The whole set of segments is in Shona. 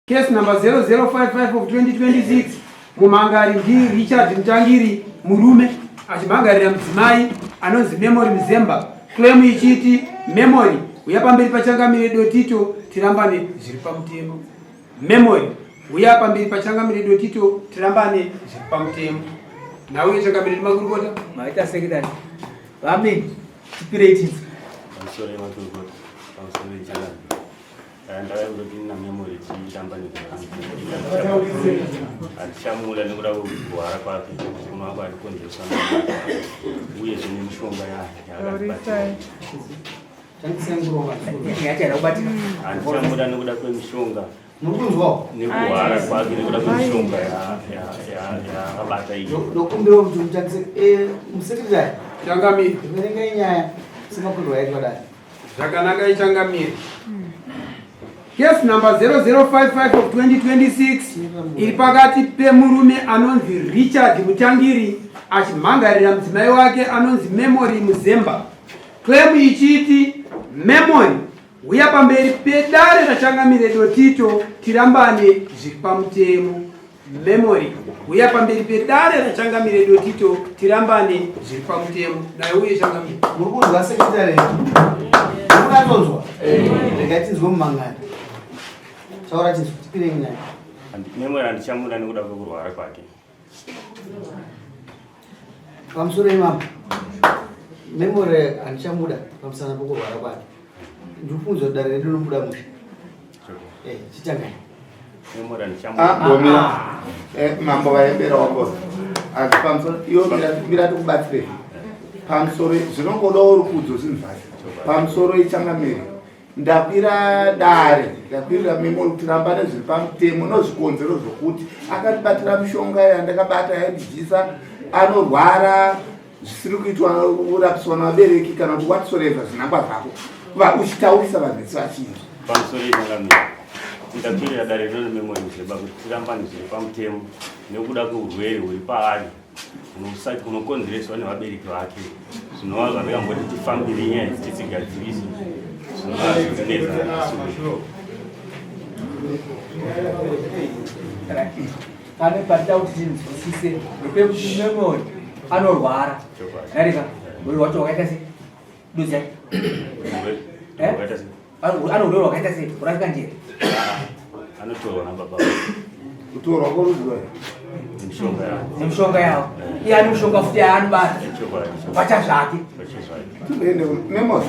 Case number 0055 of 2026 mumhangari ndi Richard Mutangiri murume achimhangarira mudzimai anonzi Memory Mzemba claim ichiti Memory uya pamberi pachangamire Dotito tirambane zviri pamutemo. Memory uya pamberi pachangamire Dotito tirambane zviri pamutemo. Nhau yechangamire nemakurukota. Maita secretary. Vamini tipirei tinzwe. Pamusoro yemakurukota. Pamusoro yechangamire. Handichamuda nekuda kwekurwara kwake kunova kwatikonzeresa uyezve nemishonga yaakatibatira. Handichamuda nekuda kwemishonga nekurwara kwake nekuda kwemishonga yaakabata iyi. Ndokumbira kuti mutangise eh, musekretary. Changamire. Verengai nyaya semakurwa yaitwa dare. Zvakanaka ichangamire. Case number 0055 of 2026 iri pakati pemurume anonzi Richard Mutangiri achimhangarira mudzimai wake anonzi Memory Muzemba. Claim ichiti Memory huya pamberi pedare raChangamire Dotito tirambane zviri pamutemo. Memory huya pamberi pedare raChangamire Dotito tirambane zviri pamutemo. Naye uye Changamire. Muri kunzwa secretary? Muri kunatsonzwa? Regai tinzwe mumangani. Taura tinzwe tipirei nyaya. Memory handichamuda nekuda kwekurwara kwake. Pamusoro imambo. Memory handichamuda pamusana pokurwara kwake. Ndikufunza dare redu rinobuda mushe. Eh, chitangai. Ah, bomira. Eh, mambo vaembera wako. Asi pamusoro iyo mira tikubatsire. Pamusoro zvinongodawo rukudzo zvinhu zvacho. Pamusoro ichangamire. Ndakwira dare, ndakwirira memo kuti ramba nezviri pamutemo nozvikonzero zvokuti akatibatira mishonga yandakabata yaindidyisa anorwara zvisiri kuitwa kurapiswa navabereki kana kuti whatsoever zvinangwa zvako uchitaurisa vanhu vese vachinzwa pamusoro ichangamira ndakwirira dare rino nememori muzeba kuti tirambane zviri pamutemo nekuda kweurwere huri paari hunokonzereswa nevabereki vake zvinova zvandakamboti tifambire nyaya idzi tidzigadzirise zvinova zvikunetsa Pane patida kuti tinzwisise ndepekuti memory anorwara. Ndarika urwere hwacho hwakaita sei? Dudza. Eh? Ano urwere hwakaita sei? Kurasika njere. Anotorwa nababa. Kutorwa kworudzi Nemishonga yavo. Nemishonga yavo. Iye ane mushonga futi yaanobata. Pacha zvake. Tiende memory.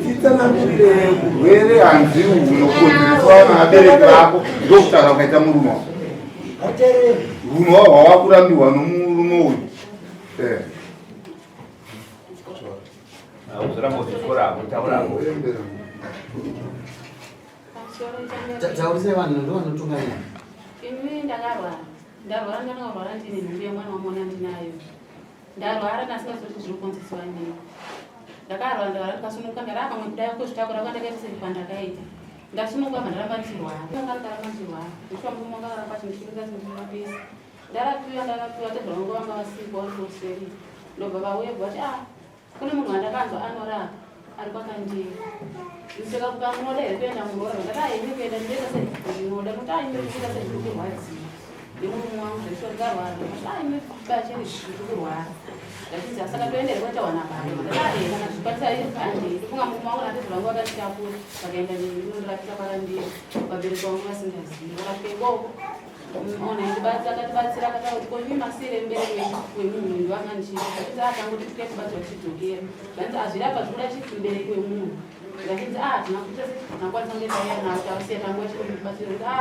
Titsanangurire urwere hanzi hunokonzereswa navabereki vako ndokutaura kukaita murume wako. Hunhu hwahwo hwawakurambiwa nomurume uyu. Eh. Taurise vanhu ndo vanotungamira. Ini ndakarwara. Ndarwara ndakarwara ndine nhumbu yemwana wamona ndinayo. Ndarwara ndasingazivi kuti zviri kukonzeswa nei. Ndakarwara ndarwara ndikasununguka ndarara pamwe kudai kuzvitakura kwandakaita sekwandakaita. Ndasununguka bva ndaramba ndichirwara. Ndaramba ndichirwara. Ndichifamba murume wangu akaramba achindisunga achindirapisa. Ndarapiwa ndarapiwa tezvara vangu vanga vasipo vari kuAustralia. Ndobva vauya vati ah kune munhu wandakanzwa anorapa ari kwaKandira. Saka munoda here kuenda muroora? Ndati ah ini kuenda ndinoita sei? Ndinoda. Nokuti ah ini kuita sei ndiri kurwadziwa. Nemurume wangu zveshuwa ndikarwara. Ndati ah ini bache ndiri kurwara. Ndachinzi saka toenda here kwatawana baba? Ndati ah eh kana zvikwanisa handei. Ndofunga murume wangu natezvara vangu vakanditakura vakaenda neni ndondirapisa kwaKandira. Vabereki vangu vasingazivi. Vakasvika ikoko akatibatsira akataura kuti ko imi masire mubereki wemunhu uyu vakandichii zvachinzi atangoti tike kubatsirwa tichidzokera zvanzi azvirapa zvikuda chii mubereki wemunhu zvachinzi a hatina kuita se tinakwanisa kunge tauya navo tavasiya tanguva chinobatsira kuti a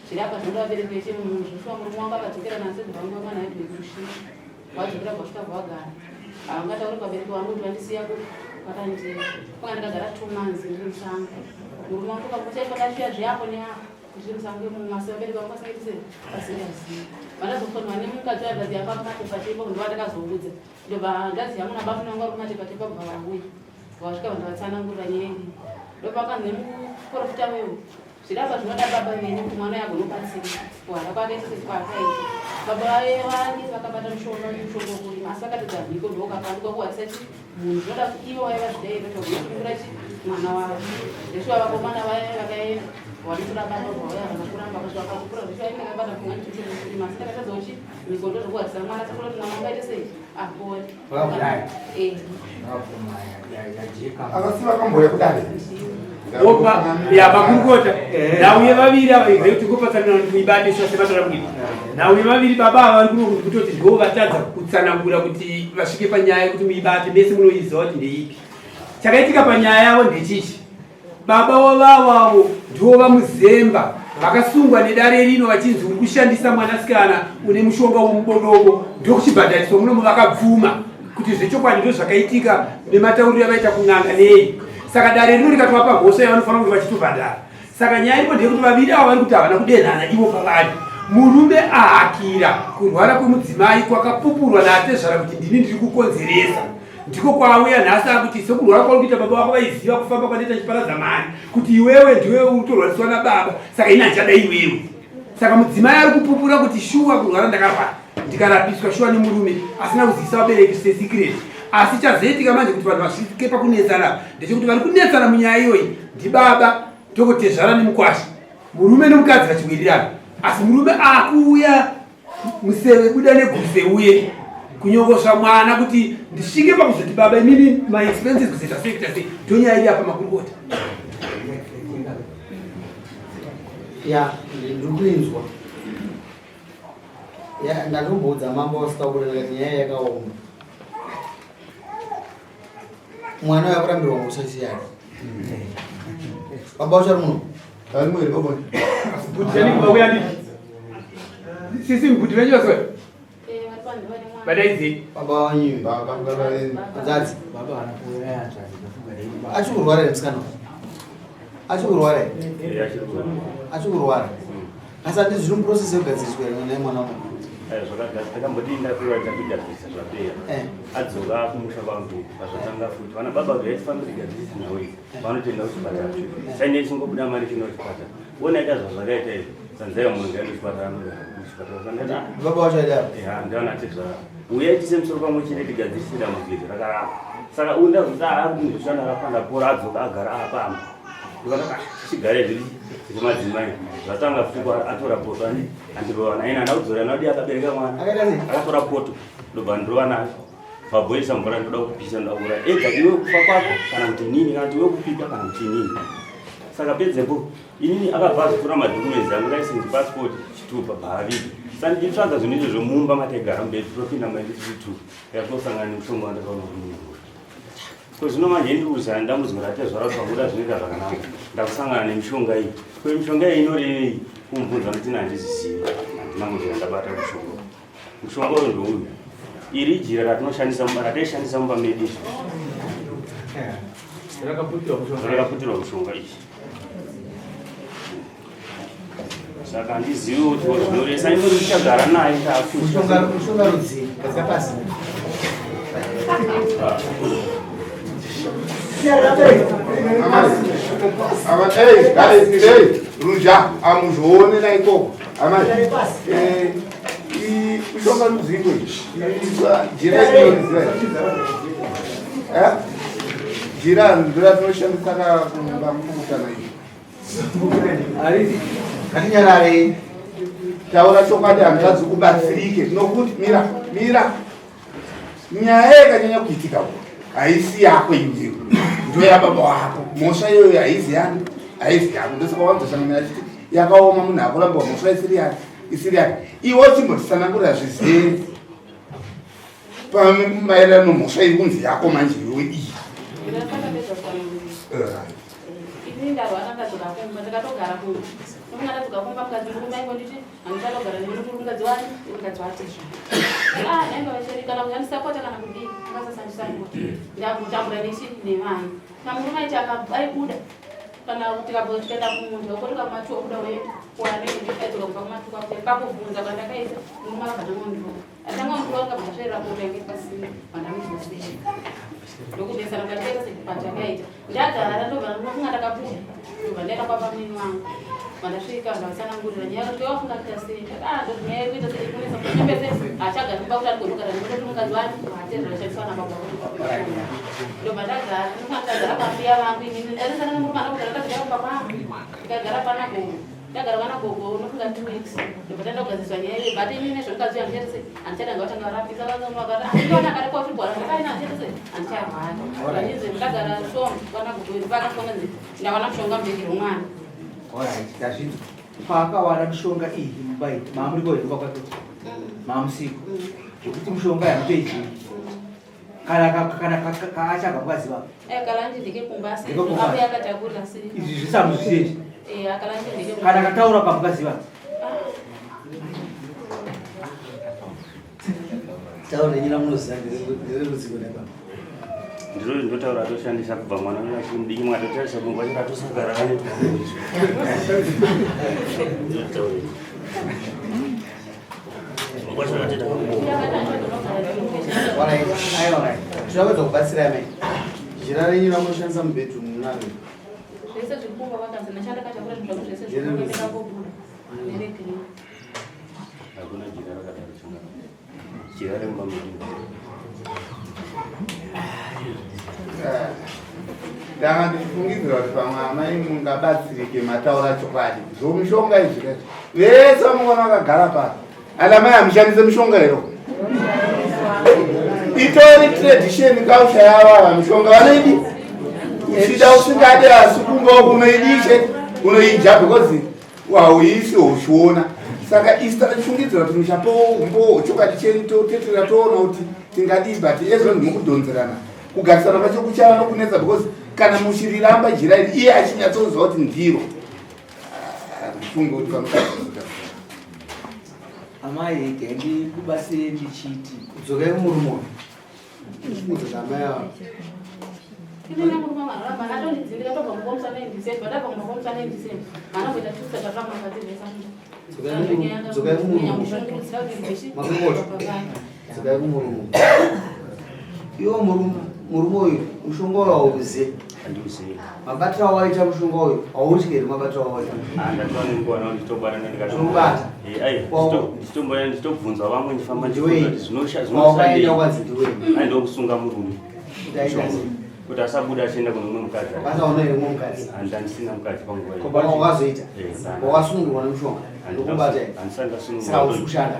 zvirapa zvinoda vabereki vechemunhu zvoshuwa murume wangu akadzokera nasekuru vangu vamwana aibvekushinga Wadzokera kwasvika kwawagara. Haungatauri vabereki vangu kuti vandisiya ku vakandira. Kwanga ndakagara 2 months ndiri musango. Murume wangu kakuti pakasvika zviapo neapo ndiri musango imomo asi vabereki vangu vasingaiti sei vasingazivi. Vandazofonwa nemukadzi hanzvadzi yangu akumatepatepa ndova ndakazoudza. Ndobva hanzvadzi yangu nabamuna vangu vari kumatepatepa kubva vauya. Vasvika vandavatsanangurira nyaya iyi. Ndopakanzi nemuprofita wewo. Zvirapa zvinoda baba venyu kuti mwana uyo agonobatsirika kuhara kwake sezvaakaita. Baba vake vakabata mushonga mushonga wekurima asi vakatadza mhiko ndokapanduka kuwarisa chi munhu zvinoda kuti ivo vaiva zvidairo zvakunosunungura chi mwana wavo. Zveshuwa vakomana vaya vakaenda vanotora baba vauya havana kuramba kusvika pakukura zveshuwa ini ndakabata mushonga ndichiri kurima asi ndakatadzawo chi mhiko ndozvokuwarisa mwana sekuda kuti mwana ungaite sei apore. Eh. Asi vakamboya kudare. Opa, ya makurukota. Nauye vaviri ava ive kuti ngopatsanura kuti muibate sha sebato ramwini. Nauye vaviri baba ava vari kuno kutoti ndivo vatadza kutsanangura kuti vasvike panyaya yekuti muibate mese munoiziva kuti ndeipi. Chakaitika panyaya yavo ndechichi. Baba wavawavo ndivo vaMuzemba vakasungwa nedare rino vachinzi uri kushandisa mwanasikana une mushonga womubodobo ndokuchibhadhariswa munomo vakabvuma kuti zvechokwadi ndo zvakaitika nematauriro avaita kun'anga nei saka dare rino rikatovapa mhosva yavanofanira kunge vachitobhadhara saka nyaya iripo ndeyekuti vaviri ava vari kuti havana kudenhana ivo pavari murume ahakira kurwara kwemudzimai kwakapupurwa naatezvara kuti ndini ndiri kukonzeresa ndiko kwaauya nhasi akuti sekurwara kwauri kuita baba vako vaiziva kufamba kwandaita chiparadza mari kuti iwewe ndiwe utorwariswa nababa saka ini handichada iwewe saka mudzimai ari kupupura kuti shuwa kurwara ndakarwara ndikarapiswa shuwa nemurume asina kuzivisa vabereki sesecret asi chazoitika manje kuti vanhu vasvike pakunetsana ndechekuti vari kunetsana munyaya iyoyi ndibaba tokotezvara nemukwasha murume nemukadzi vachiwirirana asi murume akuuya museve buda neguse uye kunyongosva mwana kuti ndisvike pakuzoti baba imimi my expenses kuzoita sei kuita sei ndonyaya iri apa makurukota ya ndiri kuinzwa ya ndatomboudza mambo vasikabuda ndikati nyaya yakaoma mwana uyo akurambirwa mhosva isi yake baba wacho ari muno Arimo here baba? Sisi mbuti venyu vaswera. Vadaidzei. Baba wanyu. Baba baba venyu. Hanzvadzi. Achiri kurwara here musikana? Achiri kurwara here? Achiri kurwara. Asi ati zviri muprocess yekugadziriswa here naye mwana wangu? Zvakamboti ndapiwa takugadzirisa zvapera. Eh. Adzoka kumusha kwangu pazvatanga futi. Vana baba vaifanira kugadzirisa nawo izvi. Vanotoenda kuchipatara. Saine ichingobuda mari chino kuchipatara. Wona ita zvazvakaita izvi. Sanzai munhu ngaende kuchipatara anoda kuchipatara. Sandati. Baba wacho aidaro. Ya, ndiana tezvara. Uyai tise musoro pamwe chete tigadzirise dambudziko rakarapa. Saka uyu ndazoti ari kundoshanda rapanda pora adzoka agara apa apa. Ndikati ah, chigare zviri zvemadzimai. Zvatanga futi atora poto andi andirova naye nana kudzora nadi akabereka mwana. Akatora poto ndobva ndirova nayo. Vabhoisa mvura ndoda kupisa ndoda kuuraya ega iwe kufa kwako kana kuti inini kana kuti iwe kupika kana kuti inini saka pedzepo inini akabva azotora madocuments angu license passport chitupa bhaavigi saka ndichitsvaga zvinhu izvo zvemumba mataigara mubed topinda maindi tiri two yakatosangana nemushonga wandakaona kumunhu ko zvino manje ndiri kuzaya dambudziko ratezvara kuti pakuda zvinoita zvakanaka ndakusangana nemishonga iyi ko mishonga iyi inorevei kumubvunza kuti handizvizivi handina kubvira ndabata mushonga Mushonga uyu ndouyu. Iri ijira ratinoshandisa mumba rataishandisa mumba medu izvi. Rakaputirwa mushonga izvi. Saka handizivi kuti zvinoresa indori ndichagara naye Mushonga mushonga rudzii? Gadzika pasi. Ava hey, hey, hey, Ruja, amuzvionera ikoko. Amai. Eh, mishonga rudziko jira inoziva eh? Jira ndira tinoshandisa kumba mukutana izvi. Ngatinyararei. Taura chokwadi hanzvadzi ubatsirike nokuti mira mira nyaya yakanyanya kuitika haisi yako iwewe ndoyababa wako mhosva iyoyo haizi yani haizi yako ndosaka wanzosangana achiti yakaoma munhu akuramba mhosva isiri yake isiri yake iwe uchimbotisanangurira zvizere pamaererano mhosva iri kunzi yako manje iwe iyi Ini ndarwara ndadzoka kumba ndakatogara kumba. Ndokunga ndadzoka kumba mukadzi murume aingonditi handichadogara newe nekuti mukadzi wani mukadzi watezva. Ah, ndainga vacheri kana kuyandisapota kana kudii akasasandisapota. Ndakutambura nechi nevana. Kana murume aiti aibuda kana tikabva tikaenda kumunda uko tikamatuka kuda uenda kuanenge ndikaidzoka kubva kumatuka kuya pakubvunza kwandakaita murume akabva tangondirowa atanga kundirowa akabva ndasvairira kota yange pasina vandamuzosei ndokunetsana kwandakaita sepatakaita ndagara ndobva ndofunga ndakabuda ndobva ndaenda kwabamini vangu. Vandasvika ndavatsanangurira nyaya yakati wafunga kuita sei ah ndozvinyaya iri kuita sei kunetsa kuti pese achagari kumba kuti ari kunogara nekuti mukadzi wani atezvera shandiswa nababa ndobva ndagara ndogara pambuya vangu inini ndarisana nemurume anogara ndagara kumba kwangu ndikagara pana gogo ndagara pana gogo unofunga 2 weeks ndobva ndaenda kugadziswa nyaya iyo but inini nezvemukadzi uyo handichaita sei handichada ngavatanga varapisa vakati andiona kare kwachibhora ndakaina handichaita sei handicharwara inzi ndagara so pana gogo vakafona nzi ndawana mushonga mubhegi romwana. Alright, ndazvinzwa. Paakawana mishonga iyi mumba iyi, maamuriko here kumba kwake? Maamusiko. Zvekuti mishonga yamutoizivi. Kana kana kaachaka mukaziva. Eh, kalanje ndeke kumba asi Ndeke kumba. apo yakatakura asi. Izvi zvisamuzvizive izvi. Eh, akalanje ndeke kumba. Kana kataura pamukaziva. Taura renyu ramunoziva ndererudziko nebaba. Ndiro ndinotaura atoshandisa kubva mwana uno achiri mudiki mwatotarisa mungu wacho atosagara ane. Ndinotaura mungu wacho akatoita kakuboka. Alright, ayi alright. Tinoda kubatsira amai. Jira renyu ramunoshandisa mubedroom munaro. Zvese zviri kumba kwakanzi ndashanda katakura zvinhu zvangu zvese zviri kumba ndakangobuda. Neregreen. Hakuna jira rakadaro changa jira remumba medu. Ndanga ndichifungidzira kuti pamwe amai mungabatsirike mataura chokwadi zvomushonga izvi kaizvi vese vamungona vakagara pano ana mai hamushandise mishonga here? Itori tradition culture yavo ava. Mishonga vanoidi uchida usingade, asi kumba unoidishe unoidya because hauisi uchiona. Saka isu takachifungidzira kuti muchapo chokwadi chenyu totetera toona kuti tingadii, but ezvo ndinokudhonzerana kugarisana kwacho kuchava nokunetsa because kana muchiriramba jira iri iye achinyatsoziva kuti ndiro, handifungi kuti panobatsirika. Amai, regai ndikubatsire ndichiti Dzokai kumurume uyu. Uchimudza kuti amai ava. Inini murume maramba atondidzingira tobva mukomisa 9 December, ndabva mukomisa 9 December. Mana kuita tusa takamakatiresa. Dzokai kumurume. Makungoti. Dzokai kumurume. Iwo murume murume uyu mushonga uyu hauzive. Handiuzivi. Mabatiro awaita mushonga uyu hautyi here mabatiro awaita? Ndatova nenguva nao ndichitobata. Unobata? Ndichitomboya ndichitobvunza vamwe ndifamba. Ndiwe. Ndichizvinoshandei? Wakaenda kwanzi ndiwe. Aindokusunga murume Kuti aita sei? Kuti asabuda achienda kune umwe mukadzi. Basa una here mumwe mukadzi? Handisina mukadzi panguva iyo. Wakazoita? Eh, sana. Wakasungirwa nemushonga? Ndokubata here? Handisati ndasunungurwa. Saka hausi kushanda?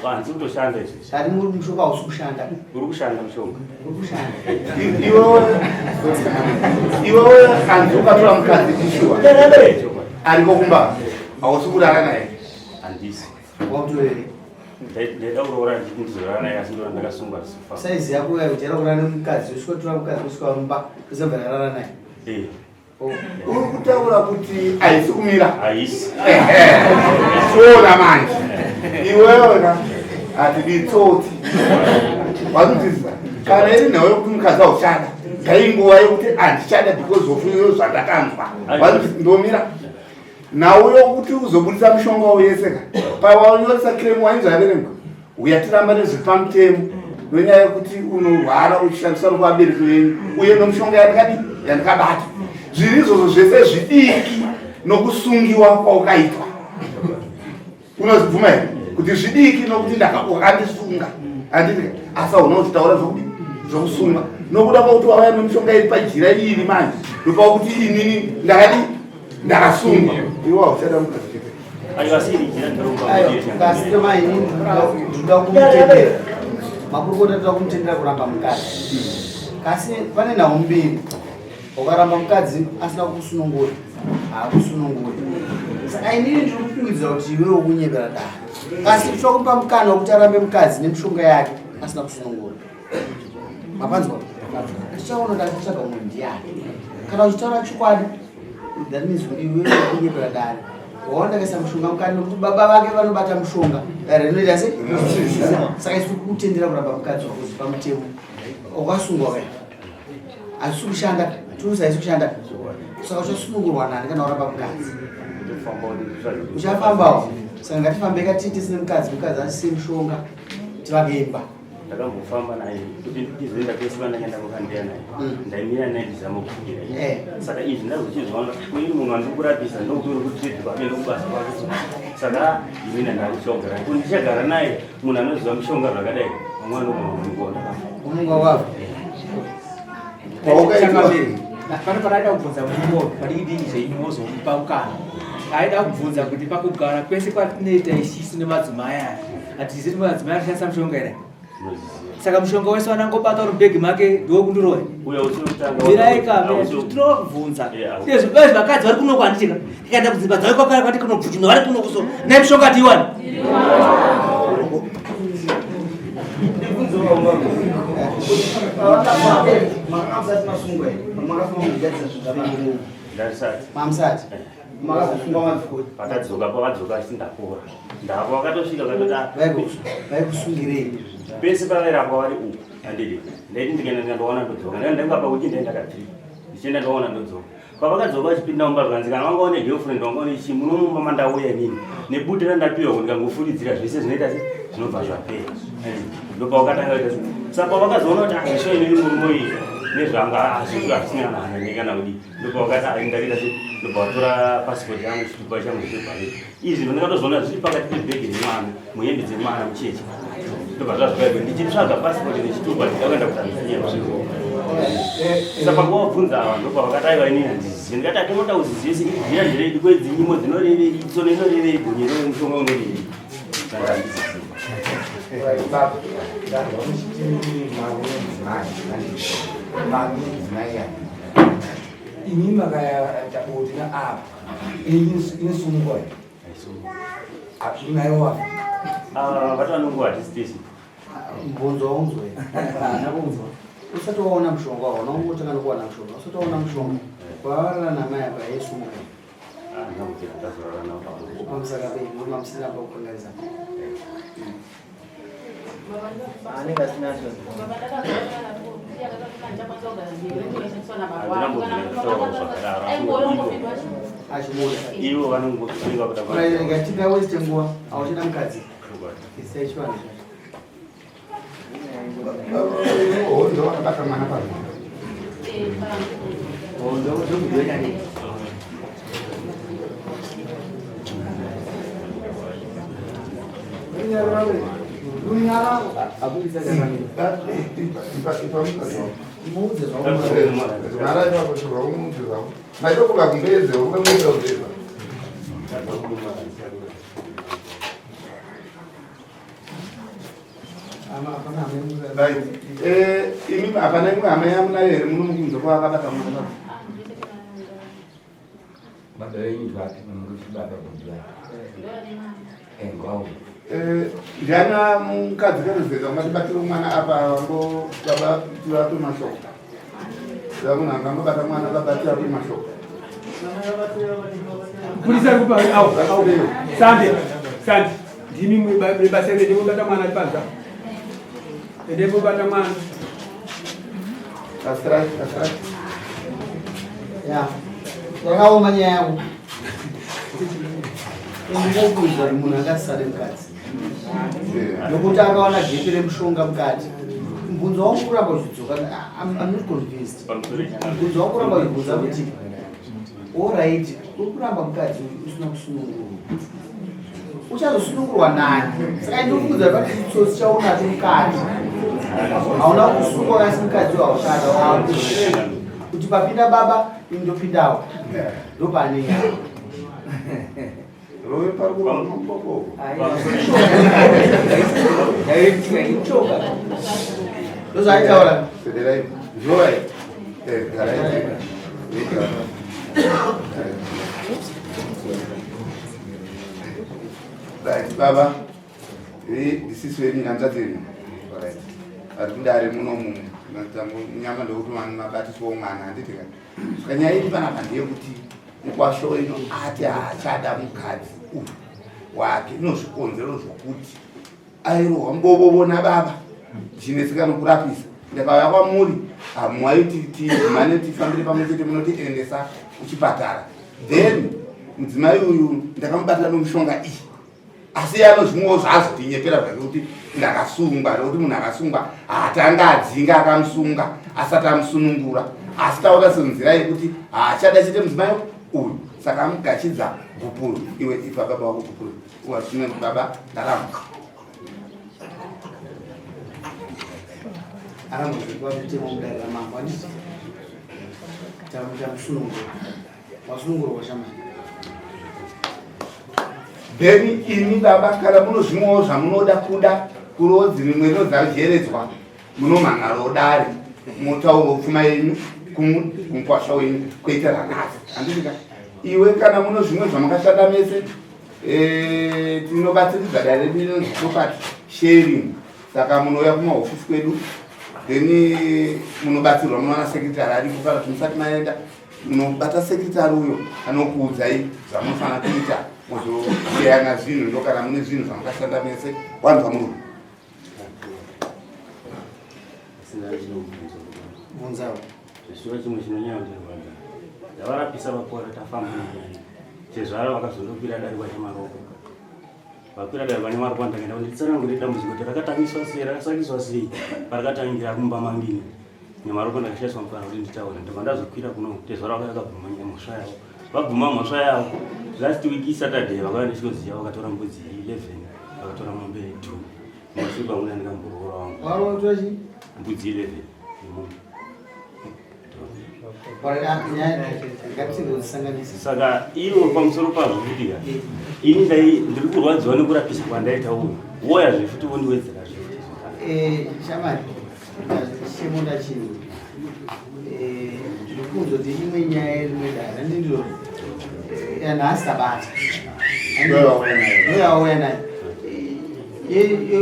Handisi kutoshanda izvezvi. Tati muri mushonga hausi kushanda. Uri kushanda mushonga. Uri kushanda. Iwewe hanzi ukatora mukadzi chishuwa ariko kumba hausi kurara naye? Handisi. Wakutorere? Ndaida kuroora nditi ndizorara naye, asi ndora ndakasungwa zvifa. Saizi yako yakujaira kurara nemukadzi, usvika tora mukadzi usvika mumba uzobva rarara naye. Eh. Oh. Uri kutaura kuti haisi kumira? Haisi. Chiona manje, iwewe hatidi tsotsi wanotizisa. Kana iri nhau yekuti mukadzi hauchada, ngainguva yekuti handichada because of iyo zvandakanzwa. Vanoti ndomira nhau yokuti uzobudisa mushonga wese ka pawanyoresa claim wainzi averengwa uyatiramba nezvepamutemo nenyaya yekuti unorwara uchishandisa nokuvabereki venyu uye nomushonga yandikadi yandikabata. Zviri izvozvo zvese zvidiki nokusungiwa kwaukaitwa. Unozibvuma here kuti zvidiki nokuti wakandisunga? Handiti asi hauna kuzvitaura zvokuti zvokusunga nokuda kwakuti wauya nemishonga iri pajira iri manje ndopakuti inini ndakadi ndakasungwa. Iwe hauchada mukadzi chete. Aiwa, siri jira ndiromba. Kasi mai, ndinoda kumutendera, makurukota, toda kumutendera kuramba mukadzi, kasi pane nhau mbiri. Ukaramba mukadzi asina kukusunungura, haakusununguri. Saka inini ndiri kufungidzira kuti iwewe ukunyepera dare, kasi toda kumupa mukana wekuti arambe mukadzi nemishonga yake asina kusunungura. Mapanzwa? Tichaona ndakutsvaga umwe ndiani. Kana uchitaura chokwadi, that means kuti iwewe ukunyepera dare. Waona ndakaisa mushonga mukati nokuti baba vake vanobata mushonga, dare rinoita sei? Saka isu kutendera kuramba mukadzi wako pamutemo wakasungwa kai hazvisi kushanda, turusi haisi kushanda. Saka uchasunungurwa nani kana waramba mukadzi? Uchafambawo. Saka ngatifambe katiite sine mukadzi, mukadzi asise mushonga, tivake imba. Ndakambofamba naye kuti tizoenda kwese kwandakaenda kwakandeya naye. Ndaimira naye ndizama kufungira. Saka izvi ndazochizvaona kuti munhu wandiri kurapisa ndokutori kutrade kwake ndokubasa kwake. Saka inini ndakutya kugara kuti ndichagara naye munhu anoziva mishonga zvakadai vamwe vanogona kundikuona. Unonga wabva. Kwaukaitwa. Pano panaida kubvunza murume padiki diki zvenyu mozomupa mukana. Aida kubvunza kuti pakugara kwese kwatinoita isisu nemadzimai aya hatizivi kuti madzimai anoshandisa mushonga here? Saka mushonga wese wanangobata uri mubhegi make ndowekundiroya. Mirai ka tinoda kubvunza. Izvo basi vakadzi vari kuno kwanditika. Tikaenda kudzimba dzavo kwakare kwati kunobvunza vari kuno kuso. Naye mushonga tiwani. Makanga musati masungwa here? Makafamba muchigadzira zvinhu zvamakuru. Ndarisati. Mamusati. Makazosungwa mabvikoti. Vakadzoka pavadzoka achiti ndapora. Ndavo vakatosvika vakatoti ah, Vaikusungirei? Pese pavairapwa vari uku handidi. Ndaiti ndikaenda ndikandoona ndodzoka. Ndaenda ndingapa kuti ndaenda katiri. Ndichienda ndoona ndodzoka. Pavakadzoka vachipinda mumba zvikanzi kana wanga une girlfriend wanga une chii muno mumba mandauya inini nebute randapiwa kuti ndikangofuridzira zvese zvinoita se zvinobva zvapera. Ndopavakatanga kuita se. Saka pavakazoona kuti ah isho inini murume uyu nezvanga hazvizvo hazvisina kana hanya nekana kudii. Ndopavakati ah ndakaita se ndobva passport yangu chitupa changu zvebharei. Izvi ndakatozoona zviri pakati pebhegi remwana muhembe dzemwana mucheche. Ndobva zvazvikaibva ndichitsvaga passport nechitupa ndakaenda kuTanzania zviriko. Saka panguva ava ndobva vakati aiwa inini handizivi. Ndikati atinoda kuzizive se iri jira nderedi kwedzi nyimo dzinorevei tsono inorevei gonye rove mushonga unorevei. Saka handizivi. Baba, ndanzwa muchiti mave mudzimai, mave mudzimai yani. Imi makaita bonde naapa inosungwa naye wafa. Ah, vati vanonguva hatisi tese. Mubvunzo waunzwa here? Haana kunzwa. Usati waona mushonga waona ungotanga nokuwana mushonga. Usati waona mushonga. Kwavarara namai apa yaisunga. Ah, ndakubvira ndazorara navo pamwe. Pamusaka penyu manga musina pakukanganisa. Anenge asina zvo. Achimuda. Ivo vanongo vanenge vakuda Alright, ngatipe waste nguva. Auchida mukadzi. Isai chivanhu chacho. Hondo vakabata mwana pazvo. Ndokudoita nei? Akubisa chakamira. Ipa mukadzi wako. Muudze zvauri. Mara ipapo chibva umuudze zvako. Maitokuva kumbedze, uri kumbedza kumbedza. Right. Imi hapana imwe hama yamunayo here muno mukunze kwavakabata mwana pazvo? Baba venyu vapi mamuruti baba bhudhi vake? Engwawo. Ndiana mukadzi kanozeka ungatibatire mwana apa vango baba tivape mashoko. Saka munhu angangobata mwana baba tivape mashoko. Purisa ari kupa au au. Sande. Sande. Ndimi mune basa rende mubata mwana ari panza. Ende mubata mwana. Kasirai, kasirai. Ya. Yakaoma nyaya yangu. Ndinokuudza kuti munhu angasare mukadzi. Nokuti akawana gepe remushonga mukati. Mubvunzo wangu kuramba uchidzoka. I'm not convinced. Mubvunzo wangu kuramba uchibvunza kuti alright, uri kuramba mukadzi uyu usina kusunungurwa. Uchazosunungurwa nani? Saka ndinokuudza kuti pane chitsotsi chaunacho mukati. Hauna kusungwa kasi mukadzi uyu hauchada waku. Kuti papinda baba, ini ndopindawo. Ndopane nyaya. Rove pari kurova maboko. Ndozvaitaura. Sederai. Zvorai. Garai. Right, baba. Ndisisu venyu hanzvadzi yenyu. Alright. Vari kudare munomu nyama ndokuti mabatiswawo mwana handiti ka. Saka nyaya iri panapa ndeyekuti mukwasho ino ati haachada mukadzi uyu wake inozvikonzero zvokuti airohwa mubobobo nababa ndichinetseka nokurapisa ndakauya kwamuri hamuwaiti timane tifambire pamwe chete munotiendesa kuchipatara then mudzimai uyu ndakamubata nomushonga iyi. Asi iye anozvimwewo zvaazotinyepera zvake kuti ndakasungwa, nekuti munhu akasungwa haatanga adzinga akamusunga asati amusunungura, asi taona senzira yekuti haachada chete mudzimai uyu, saka amugachidza gupuro. Iwe ipa baba wako gupuro, uwasune baba ndaramba. Aramba zviri pamutemo mudare ramambo handiti tamusunungura wasunungurwa shamani. Then imi baba kana muno zvimwewo zvamunoda kuda kurodzi mimwe inozarjeredzwa munomhan'arawo dare motaurawo pfuma yenyu kumukwasha wenyu kuita ranhasi handiti ka iwe kana muno zvimwe zvamakashanda mese eh, tinobatsiridza dare redu inonzi property sharing saka munouya kumahofisi kwedu then munobatsirwa munowana secretary ariko kana kuti musati maenda munobata secretary uyo anokuudzai zvamunofanira kuita mozosheyana zvinhu ndo kana mune zvinhu zvamakashanda mese wanzwa murume Bvunzawo. Zveshuwa chimwe chinonyanya kundirwadza ndavarapisa vapora tafamba nenyaya tezvara vakazondokwira dare kwaNyamaroko vakwira dare kwaNyamaroko ndakaenda kunditsanangurira dambudziko kuti rakatamiswa sei rakasakiswa sei parakatangira kumba mangini Nyamaroko ndakashaiswa mukana kuti nditaure ndobva ndazokwira kuno tezvara vakauya vakabvuma nyaya mhosva yavo vabvuma mhosva yavo last week Saturday vakauya nechikozi yavo vakatora mbudzi 11 vakatora mombe 2 mashure pamwe ndandikamboroora wangu Varotora chii? mbudzi 11 nemombe Ngatisanganise. Saka ivo pamusoro pazvo kutika ini ndai ndiri kurwadziwa nekurapisa kwandaita uyu woya zvefuti vondiwedzera zvefuti zvakare. Eh, shamari chemunda chinhu eh, ndiri kuti imwe nyaya yerimwe dare handindiro yanhasi tabata ndoyauya nayo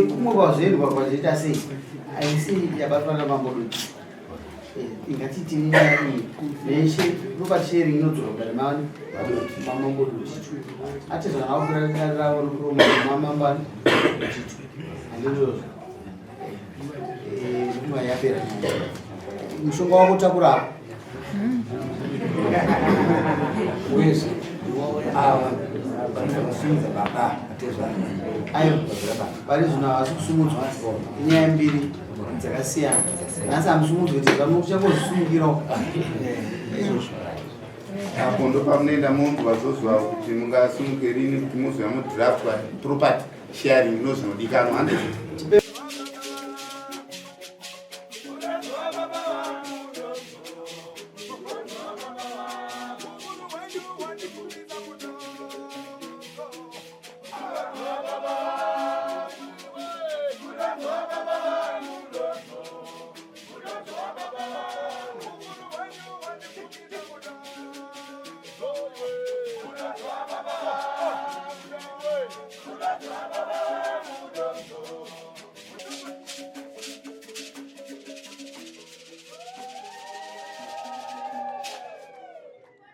kumwe kwazoendwa kwazoita sei haisi yabatwa namambo duti ingatiti nyaya iyi neshe property sharing inodzorwa kudare mani mamambo duti atizvanaokuraravo mamambani duti handindozvo nguva yapera mushonga wako takura apo uyezve ava vanosimudza baba atezvara ayo pari zvino havasi kusumudzwa inyaya mbiri dzakasiyana nhasi hamusumudzwi kuti vamuchangozvisumukirawo izvozvo apo ndopamunoenda muntu vazoziva kuti mungasumuke rini kuti muzouya mudraftwa property sharing nozvinodikanwa handiti.